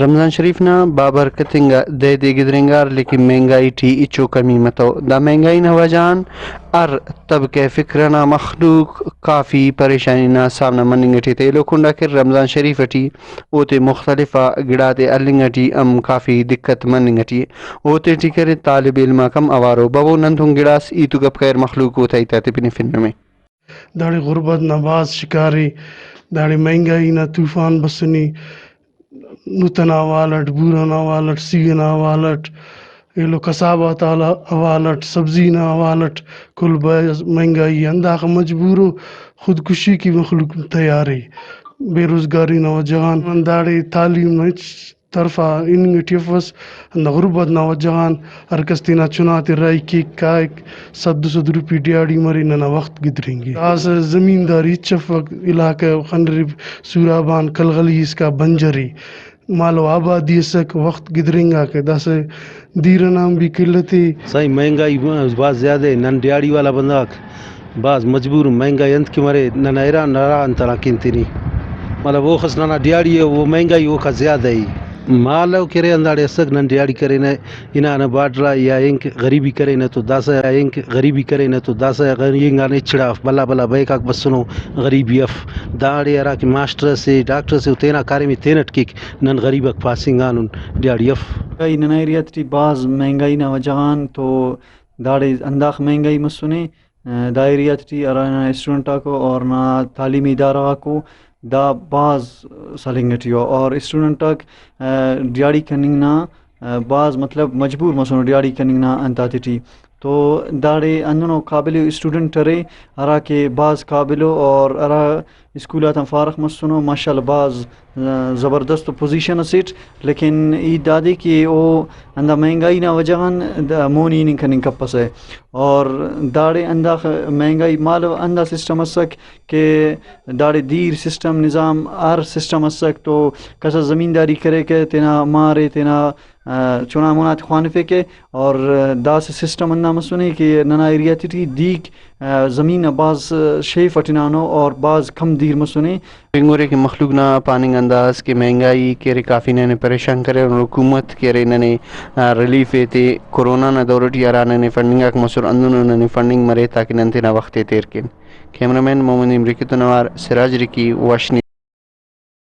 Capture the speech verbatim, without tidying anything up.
رمضان شریف نا بابرکت انگا دے دے گدرینگار، لیکن مہنگائی ٹی ہچو کمی متو۔ دا مہنگائی نا وجہ آن ہر طبقہ فکر ئنا مخلوق کافی پریشانی نا سامنا مننگ ٹی ءِ۔ تہ ایلو کنڈآ کن رمضان شریف ٹی اوتے مختلف آ گڑاتے ہلنگ ٹی ہم کافی دقت مننگ ٹی ءِ۔ اوتیٹی کرے طالب علم آک ہم اوارو۔ ببو نن تون گڑاس ہیت و گپ کریر، مخلوق اوتا ہیتاتے پنفن نمے۔ داڑے غربت نا بھاز شکار ءِ، داڑے مہنگائی نا طوفان بسنے، نت ئنا حوال اٹ، بورہ نا حوال اٹ، سی ئنا حوال اٹ، ایلو کساب آتا حوال اٹ، سبزی نا حوال اٹ، کل بھاز مہنگائی ءِ۔ ہنداخہ مجبور ءُ خودکشی کہ مخلوق تیار ءِ، بے روزگاری نا وجہ غان۔ داڑے تعلیم نا ہچ طرف آ ہننگ ٹی افس، ہندا غربت نا وجہ غان ہر کس تینا چنا تے راہی کیک کائک، صد دو سد روپی ڈیہاڑی مرے، ننا وخت گدرینگے۔ داسہ زمینداری ہچ افک، علاقہ خنریب، سوراب آن کلغلی اسکا بنجر ءِ، مالو آبادی اسک، وخت گدرینگاکہ، داسہ دیر ئنا ہم بھی قلت ءِ۔ سائیں، مہنگائی بھاز زیادہ ءِ، نن ڈیہاڑی والا بندغ آک بھاز مجبور ان۔ مہنگائی انت کہ مرے، ننا ایران ہرا انت ئنا کن تنی، مطلب اوخس ننا ڈیہاڑی ءِ، او مہنگائی اوکا زیادہ ءِ۔ مالو کہ ارے ہنداڑے اسک، نن ڈیہاڑی کرینہ، ہنانہ بارڈر آ یا اینک غریبی کرینہ تو داسہ، یا اینک غریبی کرینہ تو داسہ غریب انگان ہچڑا اف، بھلا بھلا بئیکاک بسنو، غریبی اف۔ داڑے ہرا کہ ماسٹر اسے، ڈاکٹر اسے، او تینا کاریم ءِ تینٹ کیک، نن غریب آک پاسنگانن، ڈیہاڑی اف۔ مہنگائی ننا ایریا تیٹی بھاز مہنگائی نا وجہ غان تو داڑے ہنداخہ مہنگائی مسنے۔ دا ایریا تیٹی ہرا ننا اسٹوڈنٹ آکو اور نا تعلیمی ادارہ غاکو، دا بھاز سلنگ ٹی ءُ۔ اور اسٹوڈنٹ آک، آ، ڈیہاڑی کننگ نا، آ، بھاز مطلب مجبور مسنو ڈیہاڑی کننگ نا انتاتے ٹی۔ تو داڑے ہندنو قابل اسٹوڈنٹ ارے، ہرا کہ بھاز قابل ءُ اور ہرا اسکول آتان فارغ مسنو، ماشاءاللہ بھاز، آ، زبردست پوزیشن اسیٹ، لیکن ہیت دادے کہ او ہندا مہنگائی نا وجہ غان دا مونی ہننگ کننگ کپسہ۔ اور داڑے ہنداخہ مہنگائی مالو ہندا سسٹم اسک کہ داڑے دیر سسٹم نظام ہر سسٹم اسک تو کس زمینداری کریکہ، تینا مار ءِ، تینا، آ، چنا منا تے خوانفیکہ۔ اور داسہ سسٹم ہندا مسنے کہ ننا ایریا تیٹی دیک، آ، زمین نا بھاز شیف اٹ ہنانو اور بھاز کم دیر مسنے۔ پنگورے کہ مخلوق نا پاننگ ہندا ئس کہ مہنگائی کہ ارے کافی ننے پریشان کرے اور حکومت کہ ارے ننے، آ، ریلیف ایتے کورونا نا دور ٹی ہرا ننے فنڈنگ آک مسر ہندنو ننے فنڈنگ مرے تاکہ نن تینا وخت ءِ تیر کین۔ کیمرہ مین محمد امریکی تون اوار سراج رکی، واشنی۔